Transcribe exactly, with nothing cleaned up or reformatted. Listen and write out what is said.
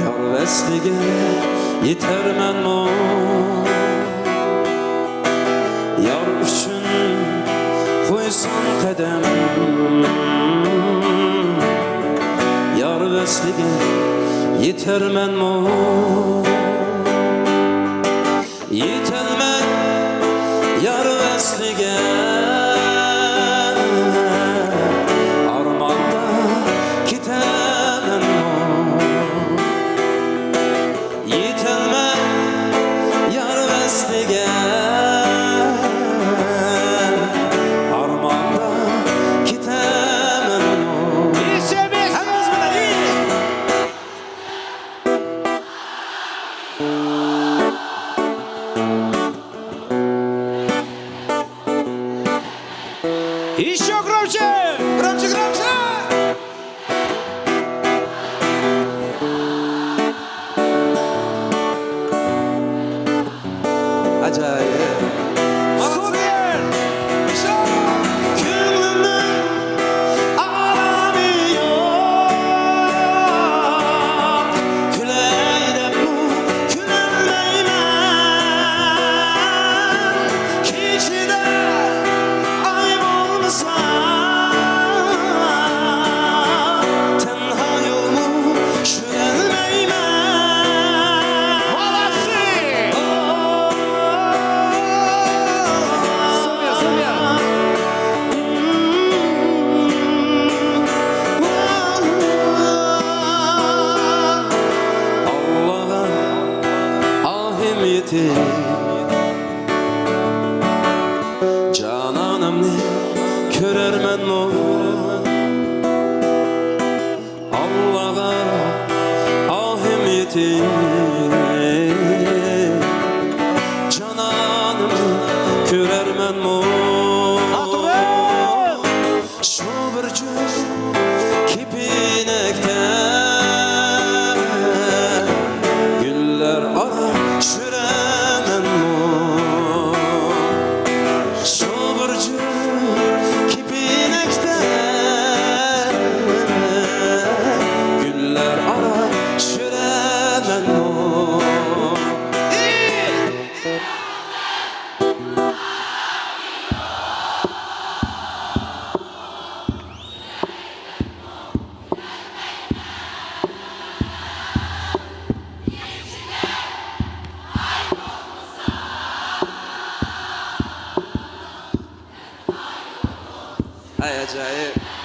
يار ۋەسلىگە يېتەرمەنمۇ؟ يار ئۈچۈن قويسام قەدەم، يار ۋەسلىگە يېتەرمەنمۇ؟ يېتەلمەي يار ۋەسلىگە، ئارماندا كېتەمەنمۇ؟ يېتەلمەي يار ۋەسلىگە، ئارماندا كېتەمەنمۇ؟ ھەممىمىز بىلەن! Ещё громче! Громче, громче! Acayip. Super! Ko'nglimning orami yo'q, kulay deb kulolmayman. Kechida oy bo'lmasa, tanho yo'lni Молодцы! Супер, супер! ئاللاغا ئاھىم يېتىپ، جانانىمنى كۆرەرمەنمۇ؟ ئاللاغا ئاھىم يېتىپ، جانانىمنى كۆرەرمەنمۇ؟ شۇ بىر جۈپ كېپىنەكتە گۈللەر ئارا چۈشۈرەمەنمۇ؟ شۇ بىر جۈپ كېپىنەكتە گۈللەر ئارا چۈشۈرەمەنمۇ؟ ھەي، ئاجايىپ.